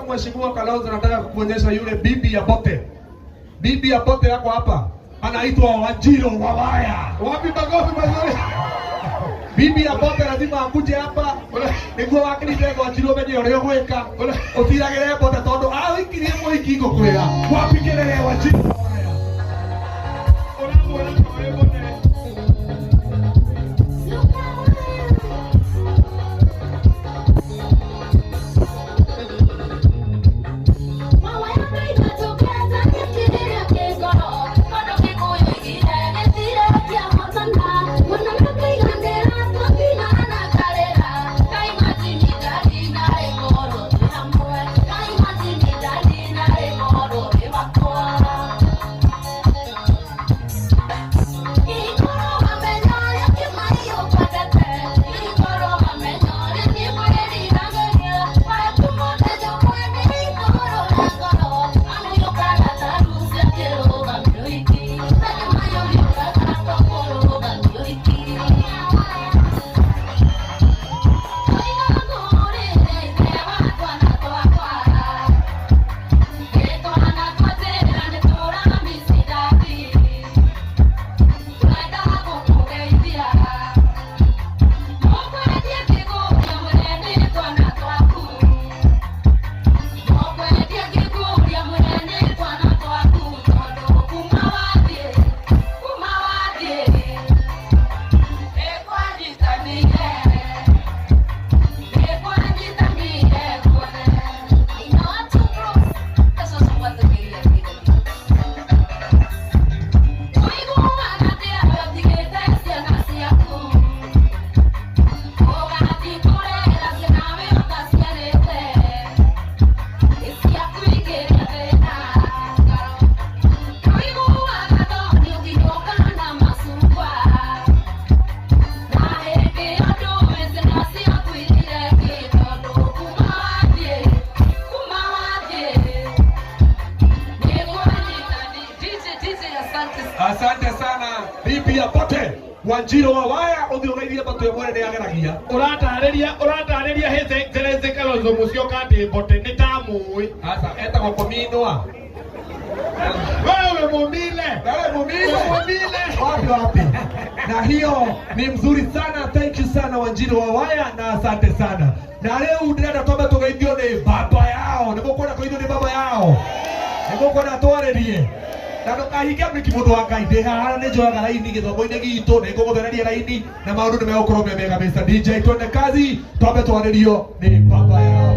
Mheshimiwa Kalonzo, nataka kukuonyesha yule bibi ya Bote. Bibi ya Bote yako hapa, anaitwa Wanjiru Wawaya. Wapi makofi mazuri? Bibi ya Bote lazima akuje hapa niguo wakirite Wanjiru umenye uria ugwika utiragire Bote tondu ahikirie muhiki ngukwira. Wapi kelele Wanjiru Wawaya? Uramwona ta ũrĩ mũnene. Thank you. Asante Wanjiru wa Waya, uthi ugeithie Mbatũ ĩmwe nĩ ageragia. Ũratarĩria His Excellency Kalonzo Musyoka atĩ Mbote nĩ ta mũĩ. Asa etagwo Kominwa. Wewe mumile. Wewe mumile. Mumile. Wapi wapi? Na hiyo ni mzuri sana, thank you sana Wanjiru wa Waya na asante sana. Na rĩu ndĩrenda twambe tũgeithio nĩ baba yao, nĩ mũkwenda kũgeithio nĩ baba yao, nĩ mũkwenda twarĩrie na ndũkahinge mriki mũndũ wa Ngai. Ndĩ haha nĩ njoyaga raini gĩthomo-inĩ gitũ, nĩ ngũgũthereria raini na maũndũ nĩ megũkorwo me mega. Mr DJ, twende kazi, twambe twarĩrio nĩ baba yao.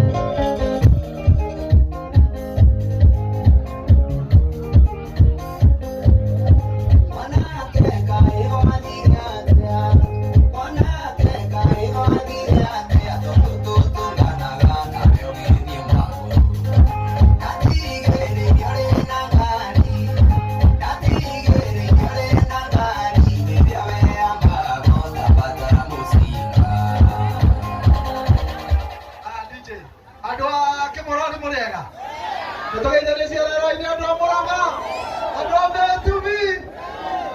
DJ andå a kä må nä må rä ega nä tå geithanie ciarero-inä andå a må raga andå a metumi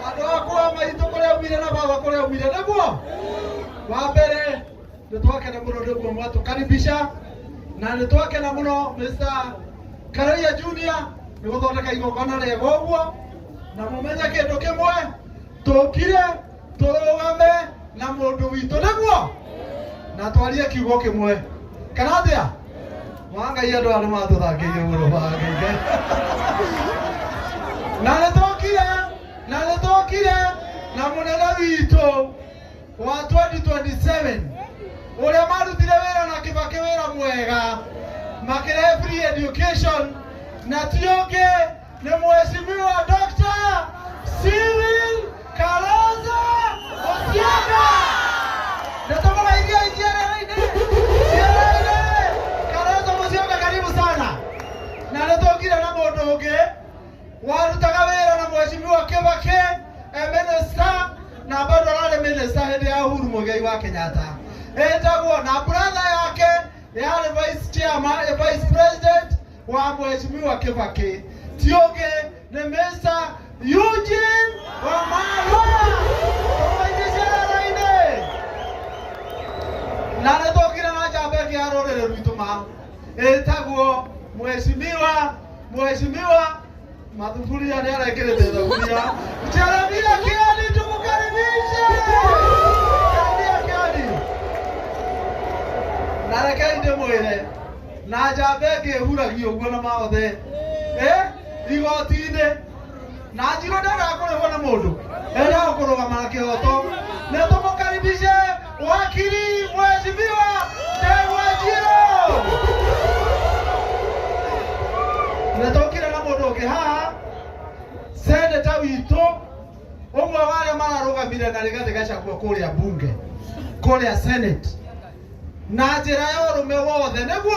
andå a kwa maitå kå rä a umire na baba kå rä a umire näguo wa mbere nä twakena må no nä guo mwatå karibisha na nä twakena må no Mr. Karaia Junior nä gå thondeka igongona rĩega ũguo na mũmenye kĩndũ kĩmwe tũkire tũrũgame na mũndũ witũ nĩguo na twarie kiugo kĩmwe kana atĩa wa Ngai andũ aya nĩ matũthangĩirie mũno wa Ngai na nĩ tũkire na nĩ tũkire na mũnene witũ wa 2027 ũrĩa marutire wĩra na Kibaki wĩra mwega makĩrehe free education na ti ũngĩ nĩ mheshimiwa Dr. Cyril Kalonzo Musyoka. Nĩ tũmũgeithie iciarero-inĩ ciarero-inĩ Kalonzo Musyoka, karibu sana. Na nĩ tũkire na mũndũ ũngĩ warutaga wĩra na mheshimiwa Kibaki e minister na bado ararĩ minister hĩndĩ ya Uhuru Muigai wa Kenyatta, etagwo na brother yake yarĩ vice chairman, vice president wa mheshimiwa Kibaki, ti ũngĩ nĩ Mr. Eugene Wamalwa. Tũmũgeithie ciarero-inĩ na nĩ tũkire na njamba ĩngĩ ya rũrĩrĩ rwitũ ma ĩtagwo mheshimiwa mathuburia nĩ arekĩrĩte thaburia Jeremia Kioni, tumukaribishe Jeremia Kioni. Na rekei ndĩmwĩre na njamba ĩngĩ ĩhuragia ũguo na maothe igoti-inĩ na njirũ ndendaga kũrĩhwo nĩ mũndũ endaga kũrũgama na kĩhoto. Nĩ tũmũkaribishe wakiri mheshimiwa Ndegwa Njiru. Nĩ tũkire na mũndũ ũngĩ haha seneta witũ ũmwe wa arĩa mararũgamire na Rigathĩ Gachagua kũrĩa bunge kũrĩa senate na njĩra ya ũrũme wothe nĩguo.